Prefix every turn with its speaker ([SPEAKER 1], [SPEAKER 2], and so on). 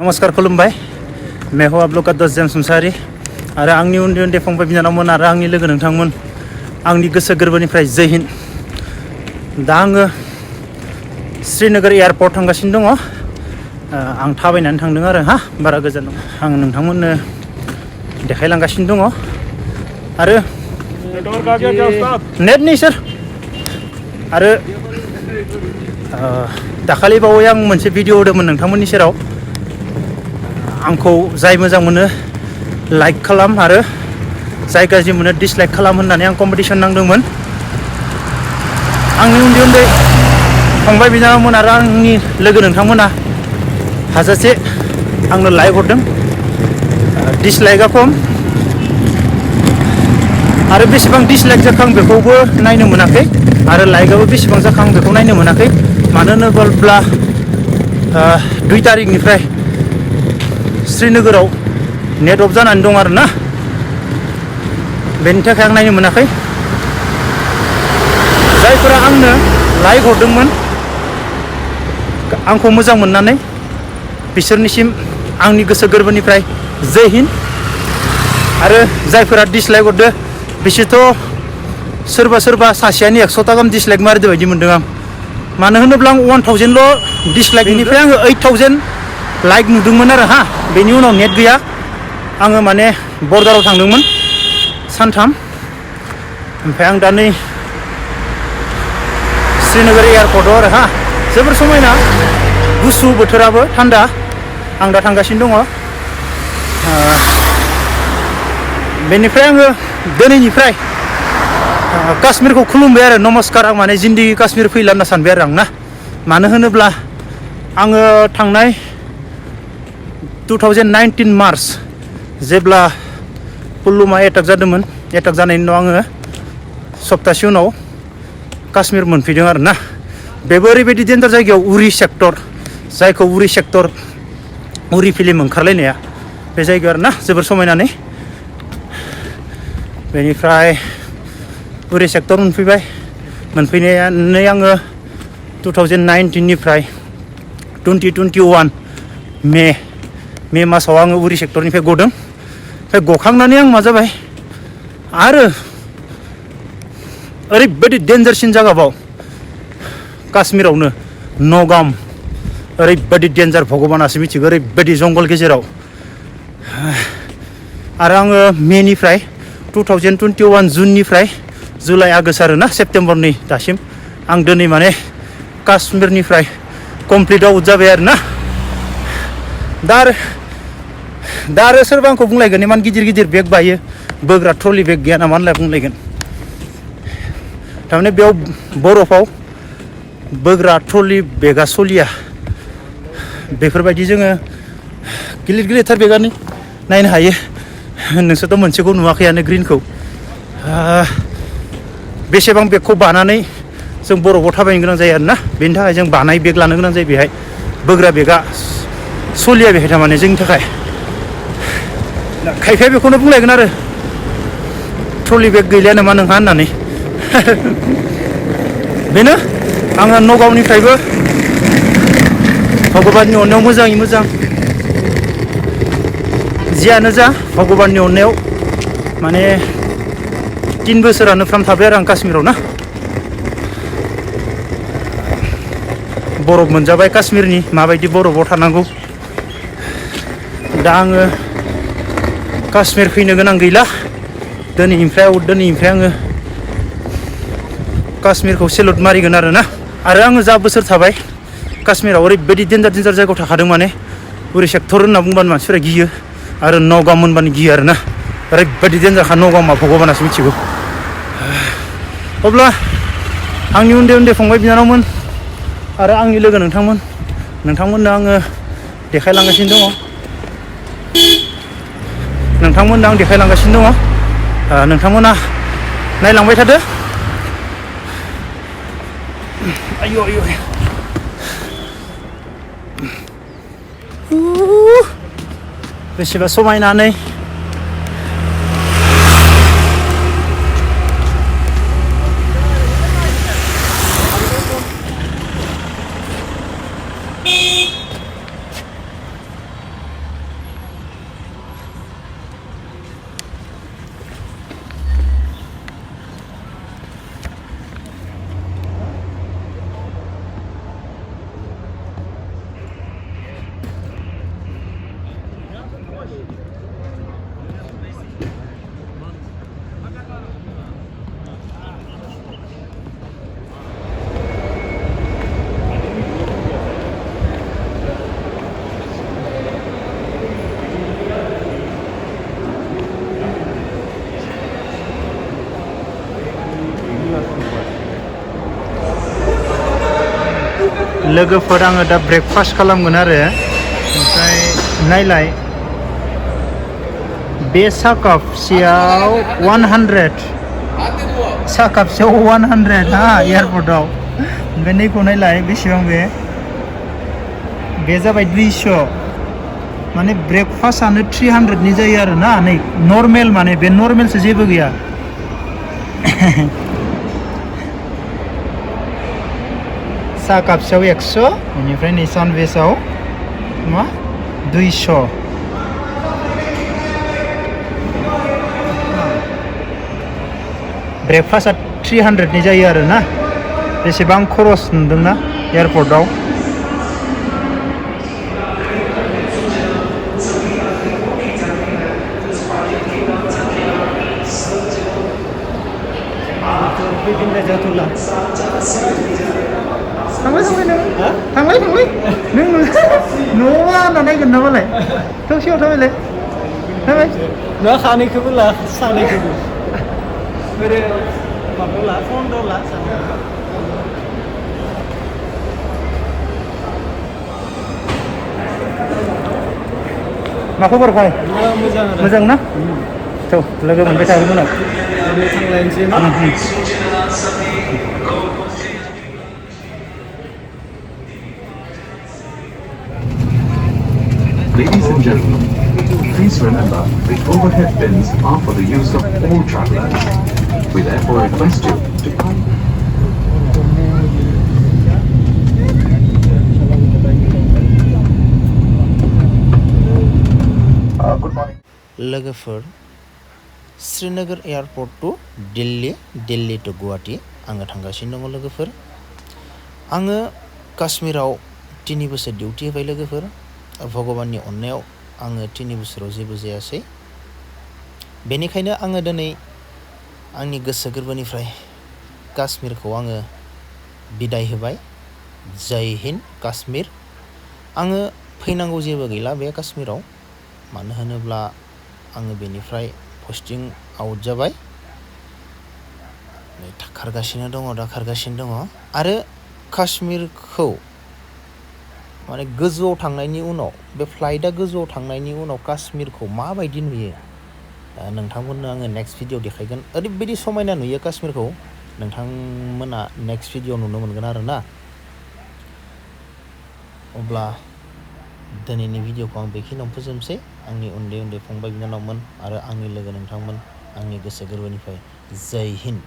[SPEAKER 1] नमस्कार खुलुमबाय मैं हूँ आप लोग का दोस्त जेम्स मुसाहारि आरो आंनि उन्दै उन्दै फंबाय बिनानावमोन आरो आंनि लोगो नोंथांमोन आंनि गोसो गोरबोनिफ्राय जय हिन्द। दा आङो श्रीनगर एयारपर्ट थांगासिनो दङ। आं थाबायनानै थांदों आरो बारा गोजान नङा। आं नोंथांमोननो देखायलांगासिनो दङ आरो नेटनि सोर आरो दाखालि बावै आं मोनसे भिडिअ होदोंमोन नोंथांमोननि सेराव। आंखौ जाय मोजां मोनो लाइक खालाम आरो जाय गाज्रि मोनो डिसलाइक खालाम होननानै आं कम्पिटिसन नांदोंमोन। आंनि उन्दै उन्दै फंबाय बिनानावमोन आरो आंनि लोगो नोंथांमोना हाजासे आंनो लाइक हरदों। डिसलाइकआ खम आरो बेसेबां डिसलाइक जाखो आं बेखौबो नायनो मोनाखै आरो लाइकआबो बेसेबां जाखो आं बेखौ नायनो मोनाखै। मानो होनोब्ला 2 तारिखनिफ्राय श्रीनगराव नेट अफ जानानै दं आरो ना, बेनि थाखाय आं नायनो मोनाखै। जायफोरा आंनो लाइक हरदोंमोन आंखौ मोजां मोननानै बिसोरनिसिम आंनि गोसो गोरबोनिफ्राय जय हिन्द। आरो जायफोरा डिसलाइक हरदो बिसोरथ' सोरबा सासेयानो 100टा गाहाम डिसलाइक मारिदो बायदि मोनदों आं। मानो होनोब्ला आं 1000ल' डिसलाइक, बेनिफ्राय आङो 8000 लाइक नुदोंमोन आरो बेनि उनाव नेट गैया। आङो माने बर्डाराव थांदोंमोन सानथाम, ओमफ्राय आं दा नै श्रीनगर एयारपर्टआव आरो जोबोर समायना, गुसु बोथोराबो थान्दा। आं दा थांगासिनो दङ। बेनिफ्राय आङो दिनैनिफ्राय काश्मीरखौ खुलुमबाय आरो नमस्कार। आं माने जिन्दगि काश्मीर फैला होनना सानबाय आरो आं ना। मानो होनोब्ला आङो थांनाय 2019 मार्च जेब्ला पुलवामा एटाक जादोंमोन, एटाक जानायनि उनाव आङो सप्तासे उनाव काश्मीर मोनफैदों आरो ना। बेबो ओरैबायदि डेन्जार जायगायाव, उरि सेक्टर, जायखौ उरि सेक्टर, उरि फिल्म ओंखारलायनाया बे जायगायाव आरो ना, जोबोर समायनानै। बेनिफ्राय उरि सेक्टर मोनफैनानै आङो 2019निफ्राय 2021 मे मासाव आङो उरि सेक्टरनिफ्राय गदों। ओमफ्राय गखांनानै आं मा जाबाय आरो ओरैबायदि डेन्जारसिन जागाबाव काश्मीरावनो नगाम, ओरैबायदि डेन्जार भगबानासो मिथिगौ, ओरैबायदि जंगल गेजेराव। आरो आङो मेनिफ्राय 2021 जुननिफ्राय जुलाइ आगष्ट आरो ना, सेप्तेम्बरनि दासिम आं दिनै माने काश्मीरनिफ्राय कमप्लिट आउट जाबाय आरो ना। दा आरो सोरबा आंखौ बुंलायगोन इमान गिदिर गिदिर बेग बायो, बोग्रा ट्रलि बेग गैया नामा होनलाय बुंलायगोन। थारमाने बेयाव बरफाव बोग्रा ट्रलि बेगा सलिया। बेफोरबायदि जोङो गिलिर गिलिरथार बेगानो नायनो हायो। नोंसोरथ' मोनसेखौ नुवाखैयानो, ग्रिनखौ। बेसेबां बेगखौ बानानै जों बरफाव थाबायनो गोनां जायो आरो ना। बेनि थाखाय जों बानाय बेग लानो गोनां जायो। बेहाय बोग्रा बेगा सलिया बेहाय थारमाने जोंनि थाखाय। खायफाया बेखौनो बुंलायगोन आरो ट्रलि बेग गैलिया नामा नोंहा होननानै। बेनो आङो नगावनिफ्रायबो भगबाननि अननायाव मोजाङै मोजां, जियानो जा भगबाननि अननायाव माने 3 बोसोरानो फ्राम थाबाय आरो आं काश्मीराव ना। बरफ मोनजाबाय काश्मीरनि, माबायदि बरफाव थानांगौ। दा आङो काश्मीर फैनो गोनां गैला। दिनैनिफ्राय आङो काश्मीरखौ सेलुट मारिगोन आरो ना। आरो आङो जा बोसोर थाबाय काश्मीराव ओरैबायदि डेन्जार जायगायाव थाखादों, माने उरि सेक्टर होनना बुंबानो मानसिफोरा गियो आरो नगाम होनबानो गियो आरो ना। ओरैबायदि डेन्जारखा नगामा, भगबानासो मिथिगौ। अब्ला आंनि उन्दै उन्दै फंबाय बिनानावमोन आरो आंनि लोगो नोंथांमोननो आङो देखायलांगासिनो दङ। नोंथांमोना नायलांबाय थादो। आयु बेसेबा समायनानै लोगोफोर आङो दा ब्रेकफास्ट खालामगोन आरो ओमफ्राय नायलाय बे सा कापसेयाव 100 सा कापसेयाव 100 हा एयारपर्टआव ओमफ्राय नैखौ नायलाय बेसेबां बे जाबाय 200 माने ब्रेकफास्टआनो 300नि जायो आरो ना नै नर्मेल माने बे नर्मेलसो जेबो गैया सा कापसेयाव 100 बेनिफ्राय नै सानवेजआव मा 200 ब्रेकफास्टआ 300नि जायो आरो ना बेसेबां खरस नुदोंना एयारपर्टआव थांलाय नों न'आव आंना नायगोन नामालाय थौसेयाव थाबायलाय
[SPEAKER 2] ना सानैखौबो ला सानैखौबो ओरै माबायाव ला फन्दाव ला
[SPEAKER 1] मा खबर भाइ मोजां ना थ' लोगो मोनबाय थागोन उनाव
[SPEAKER 2] थांलायनोसै ना
[SPEAKER 3] Ladies and gentlemen, please remember the overhead bins are for the use of all travelers. We therefore request you to Good morning.
[SPEAKER 1] लोगोफोर Srinagar airport to Delhi to Guwahati आङो थांगासिनो दङ लोगोफोर आङो काश्मीराव 3 बोसोर डिउटि होबाय लोगोफोर भगबाननि अननायाव आङो 3 बोसोराव जेबो जायासै बेनिखायनो आङो दिनै आंनि गोसो गोरबोनिफ्राय काश्मीरखौ आङो बिदाय होबाय जय हिन्द काश्मीर आङो फैनांगौ जेबो गैला बे काश्मीराव मानो होनोब्ला आङो बेनिफ्राय पस्टिं आउट जाबाय खारगासिनो दङ आरो काश्मीरखौ माने गोजौआव थांनायनि उनाव बे फ्लाइटआ गोजौआव थांनायनि उनाव काश्मीरखौ माबायदि नुयो नोंथांमोननो आङो नेक्स्ट भिडिअ देखायगोन ओरैबायदि समायना नुयो काश्मीरखौ नोंथांमोना नेक्स्ट भिडिअ नुनो मोनगोन आरो ना अब्ला दिनैनि भिडिअखौ आं बेखिनियावनो फोजोबनोसै आंनि उन्दै फंबाय बिनानावमोन आरो आंनि लोगो नोंथांमोन आंनि गोसो गोरबोनिफ्राय जय हिन्द